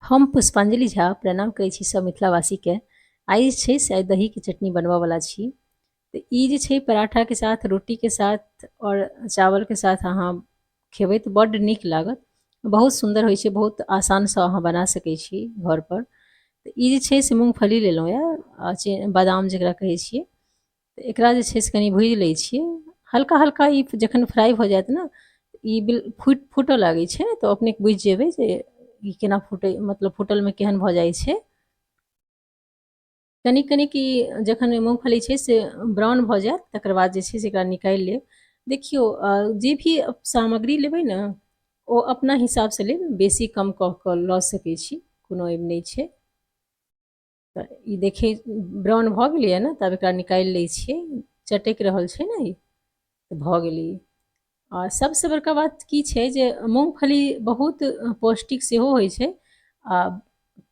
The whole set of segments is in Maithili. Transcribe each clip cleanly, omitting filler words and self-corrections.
हम पुष्पांजलि झा प्रणाम करै छी सब मिथिलावासीके। आइ जे छै से आइ दहीके चटनी बनबऽवला छी। तऽ ई जे छै पराठाके साथ, रोटीके साथ आओर चावलके साथ अहाँ खेबै तऽ बड्ड नीक लागत। बहुत सुन्दर होइ छै, बहुत आसानसँ अहाँ बना सकै छी घरपर। तऽ ई जे छै से मूँगफली लेलहुँ यऽ, बादाम जकरा कहै छियै। तऽ एकरा जे छै से कनि भुजि लै छियै हल्का हल्का। ई जखन फ्राइ भऽ जायत ने, ई बिल फुटि फूटऽ लागै छै, तऽ अपने बुझि जेबै जे ई केना फूटै, मतलब फूटलमे केहन भऽ जाइ छै। कनि कनिक ई जखन मूँगफली छै से ब्राउन भऽ जायत, तकर बाद जे छै से एकरा निकालि लेब। देखियौ, जे भी सामग्री लेबै ने, ओ अपना हिसाबसँ लेब, बेसी कम कऽ कऽ लऽ सकै छी, कोनो एहिमे नहि छै। तऽ ई देखै ब्राउन भऽ गेलैए ने, तब एकरा निकालि लै छियै। चटकि रहल छै ने ई, तऽ भऽ गेलै। आ सबसँ बड़का बात की छै जे मूँगफली बहुत पौष्टिक सेहो होइ छै, आ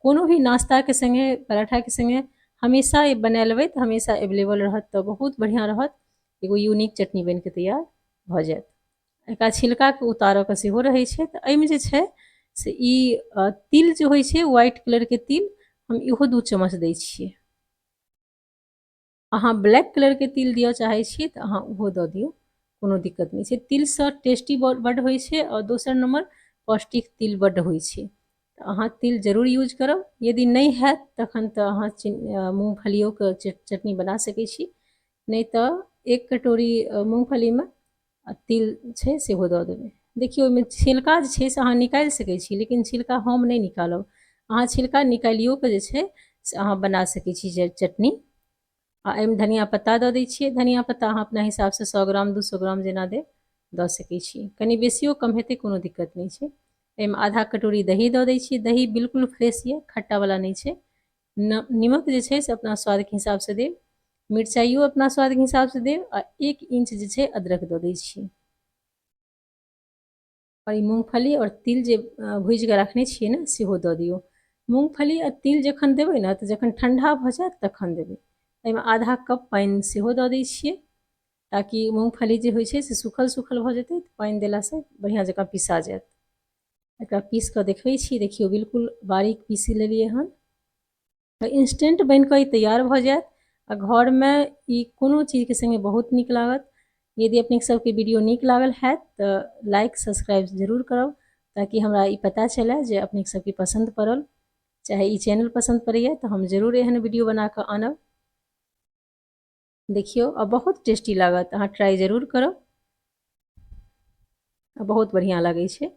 कोनो भी नाश्ताके सङ्गे, पराठाके सङ्गे हमेशा ई बना लेबै तऽ हमेशा एवेलेबल रहत, तऽ बहुत बढ़िआँ रहत। एगो यूनिक चटनी बनिके तैयार भऽ जायत। एकरा छिलकाके उतारऽके सेहो रहै छै। तऽ एहिमे जे छै से ई तिल जे होइ छै, व्हाइट कलरके तिल, हम इहो 2 चम्मच दै छियै। अहाँ ब्लैक कलरके तिल दिअ चाहै छियै तऽ अहाँ ओहो दऽ दियौ, कोनो दिक्कत नहि छै। तिलसँ टेस्टी बड्ड होइ छै, आओर दोसर नम्बर पौष्टिक तिल बड्ड होइ छै। तऽ अहाँ तिल जरूर यूज करब। यदि नहि हैत तखन तऽ अहाँ मूँगफलियोके चटनी बना सकै छी, नहि तऽ 1 कटोरी मूँगफलीमे आ तिल छै सेहो दऽ देबै। देखियौ, ओहिमे छिलका जे छै से अहाँ निकालि सकै छी, लेकिन छिलका हम नहि निकालब। अहाँ छिलका निकालियो कऽ जे छै से अहाँ बना सकै छी चटनी। आ एहिमे धनिया पत्ता दऽ दै छियै। धनिया पत्ता अहाँ अपना हिसाबसँ 100 ग्राम, 200 ग्राम जेना देब दऽ सकै छी, कनि बेसियो कम हेतै, कोनो दिक्कत नहि छै। एहिमे आधा कटोरी दही दऽ दै छियै। दही बिल्कुल फ्रेश यऽ, खट्टावला नहि छै। निमक जे छै से अपना स्वादके हिसाबसँ देब, मिरचाइयो अपना स्वादके हिसाबसँ देब, आ 1 इंच जे छै अदरक दऽ दै छियै। आओर ई मूँगफली आओर तिल जे भुजिकऽ रखने छियै ने, सेहो दऽ दियौ। मूँगफली आ तिल जखन देबै ने, तऽ जखन ठण्डा भऽ जायत तखन देबै। एहिमे आधा कप पानि सेहो दऽ दै छियै, ताकि मूँगफली जे होइ छै से सूखल सूखल भऽ जेतै, तऽ पानि देलासँ बढ़िआँ जकाँ पिसा जायत। एकरा पीस कऽ देखबै छी। देखियौ, बिल्कुल बारीक पीस लेलियै हन। तऽ इंस्टेंट बनि कऽ ई तैयार भऽ जायत, आ घरमे ई कोनो चीजके सङ्गे बहुत नीक लागत। यदि अपने सबके वीडियो नीक लागल हैत तऽ लाइक सब्सक्राइब जरूर करब, ताकि हमरा ई पता चलए जे अपने सबके पसन्द पड़ल, चाहे ई चैनल पसन्द पड़ैए, तऽ हम जरूर एहन वीडियो बना कऽ आनब। देखियौ, आ बहुत टेस्टी लागत, अहाँ ट्राई जरूर करब, आ बहुत बढ़िआँ लागै छै।